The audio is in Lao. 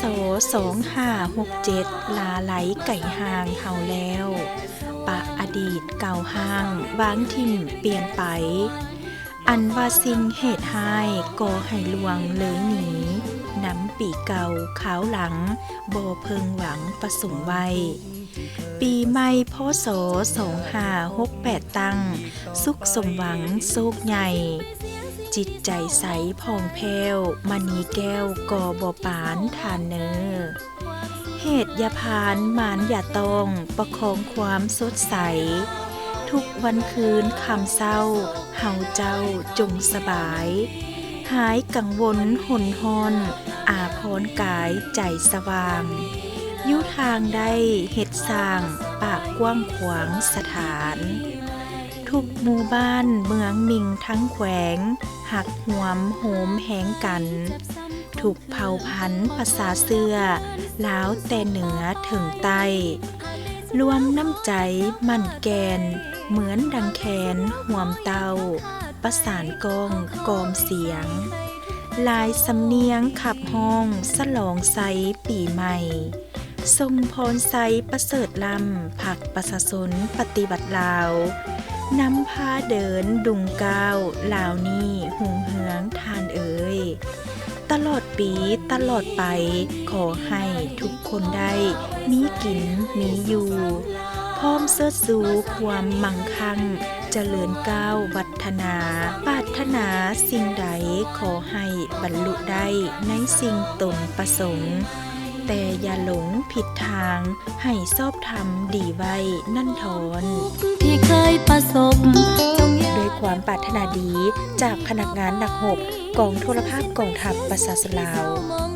ສ. ສອງຫ້າຫົກເຈັດ ຫຼ້າໄຫຼໄກຫ່າງເຮົາແລ້ວ, ປະອະດີດເກົ່າຮ້າງ ວາງຖິ້ມປ່ຽນໄປ, ອັນວ່າສິ່ງເຫດຮ້າຍກໍໃຫ້ລ່ວງເລີຍໜີ, ນຳປີເກົ່າຄາວຫຼັງ ບໍ່ເພິ່ງຫວັງປະສົງໄວ້. ປີໃໝ່ ພ.ສ. ສອງຫ້າຫົກແປດຕັ້ງ, ສຸກສົມຫວັງໂຊກໃຫຍ່, ຈິດໃຈໃສຜ່ອງແພ້ວ, ມະນີແກ້ວກໍບໍ່ປານທ່ານເນີ. ເຫດຢ່າພານມານຢ່າຕ້ອງ ປະຄອງຄວາມສົດໃສ, ທຸກວັນຄືນຄ່ຳເຊົ້າ ເຮົາເຈົ້າຈົ່ງສະບາຍ, ຫາຍກັງວົນຫົນຮ້ອນ, ອາພອນກາຍໃຈສະຫວ່າງ, ຢູ່ທາງໄດ້ເຮັດສ້າງ ປາກກວ້າງຂວາງສະຖານ, ທຸກໝູ່ບ້ານເມືອງມິ່ງທັງແຂວງ ຮັກຮ່ວມໂຮມແຮງກັນ, ທຸກເຜົ່າພັນປະຊາເຊື້ອ ລາວແຕ່ເໜືອເຖິງໃຕ້, ລວມນ້ຳໃຈໝັ້ນແກ່ນ ເໝືອນດັ່ງແຂນຮ່ວມເຕົ້າ, ປະສານກ້ອງກອມສຽງ, ຫຼາຍສຳນຽງຂັບຮ້ອງ ສະຫຼອງໄຊປີໃໝ່, ສົ່ງພອນໄຊປະເສີດລ້ຳ ພັກປະຊາຊົນປະຕິວັດລາວ, ນຳພາເດີນດຸງກ້າວ ລາວນີ້ຮຸ່ງເຮືອງທ່ານເອີຍ. ຕະຫຼອດປີຕະຫຼອດໄປ ຂໍໃຫ້ທຸກຄົນໄດ້ມີກິນມີຢູ່, ພ້ອມເຊີດຊູຄວາມມັ່ງຄັ່ງ ຈະເລີນກ້າວວັດທະນາ, ປາດຖະໜາສິ່ງໃດ ຂໍໃຫ້ບັນລຸໄດ້ໃນສິ່ງຕົນປະສົງ, ແຕ່ຢ່າຫຼົງຜິດທາງ ໃຫ້ຊອບທຳດີໄວ້ນັ້ນທອນ. ທີ່ເຄີຍປະສົບ ດ້ວຍຄວາມປາດຖະໜາດີ ຈາກພະນັກງານນັກຮົບ ກອງໂທລະພາບກອງທັບປະຊາຊົນລາວ.